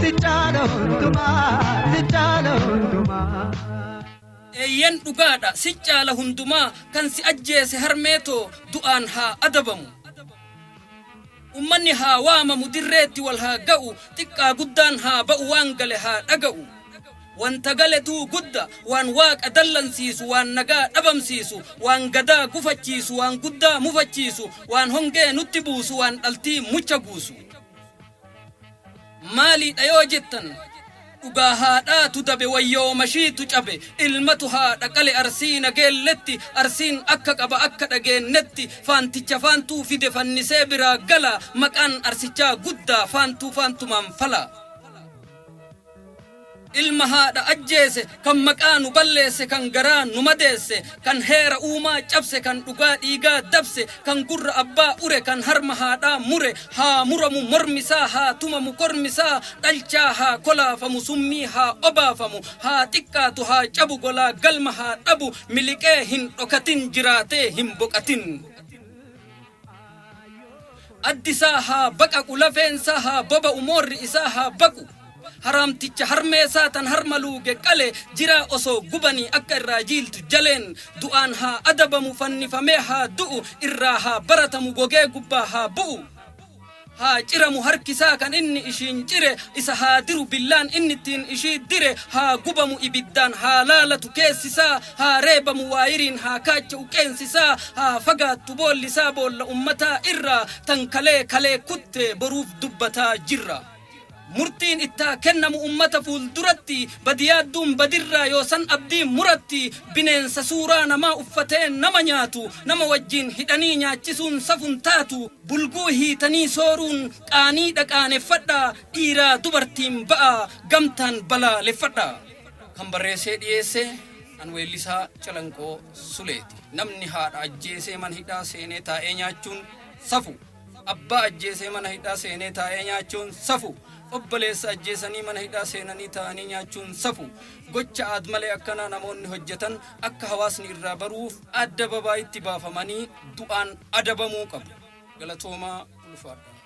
Si caala hundumaa, si caala hundumaa. Eeyyen dhugaadha si caala hundumaa kan si ajjeese harmeetoo du'aan haa adabamu. Ummanni haa waamamu dirreetti wal haa ga'u xiqqaa guddaan haa ba'u waan gale haa dhaga'u. Wanta galetuu gudda waan waaqa dallansiisu waan nagaa dhabamsiisu waan gadaa gufachiisu waan guddaa mufachiisu waan hongee nutti buusu waan dhaltii mucha guusu. Maaliidha yoo jettan dhugaa haadhaatu dabe wayyoo mashiitu cabe ilmatu haadha qale Arsii Nageelletti Arsiin akka qaba akka dhageennetti faanticha faantuu fide fannisee biraa gala maqaan Arsichaa guddaa faantuu faantumaan fala. Ilma haadha ajjeese kan maqaa nu balleesse kan garaa nu madeesse kan heera uumaa cabse kan dhugaa dhiigaa dabse kan gurra abbaa ure kan harma haadhaa mure haa muramu mormisaa haa tumamu kormisaa dhalchaa haa kolaafamu summii haa obaafamu haa xiqqaatu haa cabu golaa galma haa dhabu miliqee hin dhokatin jiraatee hin boqatin. Addi isaa haa baqaqu lafeen isaa haa boba'u moorri isaa haa baqu. Haraamticha harmee isaa tan harma luuge qale jiraa osoo gubanii akka irraa jiiltu jaleen du'aan haa adabamu fannifamee haa du'u irraa haa baratamu gogee gubbaa haa bu'u. Haa ciramu harki isaa kan inni ishiin cire isa haa diru billaan inni ittiin ishii dire haa gubamu ibiddaan haa laalatu keessi isaa haa reebamu waayiriin haa kaacha'u qeensi isaa haa fagaattu boolli isaa boolla ummataa irraa tan kalee kalee kutte boruuf dubbataa jirra. Murtiin ittaa kennamu ummata fuulduratti badiyaadduun badirraa yoo san abdii muratti bineensa suuraa namaa uffatee nama nyaatu nama wajjin hidhanii nyaachisuun safun taatu bulguu hiitanii sooruun qaaniidha qaaneffadha dhiiraa dubartiin ba'a gamtaan balaaleffadha. Kan barreessee dhiyeesse an weellisaa Calanqoo Suleeti. Namni haadha ajjeesee mana hidhaa seenee taa'ee nyaachuun safu. Abbaa ajjeesee mana hidhaa seenee taa'ee nyaachuun safu. Obboleessa ajjeesanii mana hidhaa seenanii taa'anii nyaachuun safu. Gocha aad-malee akkanaa namoonni hojjetan akka hawaasni irraa baruuf addababaayitti baafamanii du'aan adabamuu qabu. Galatoomaa, ulfaadhaa.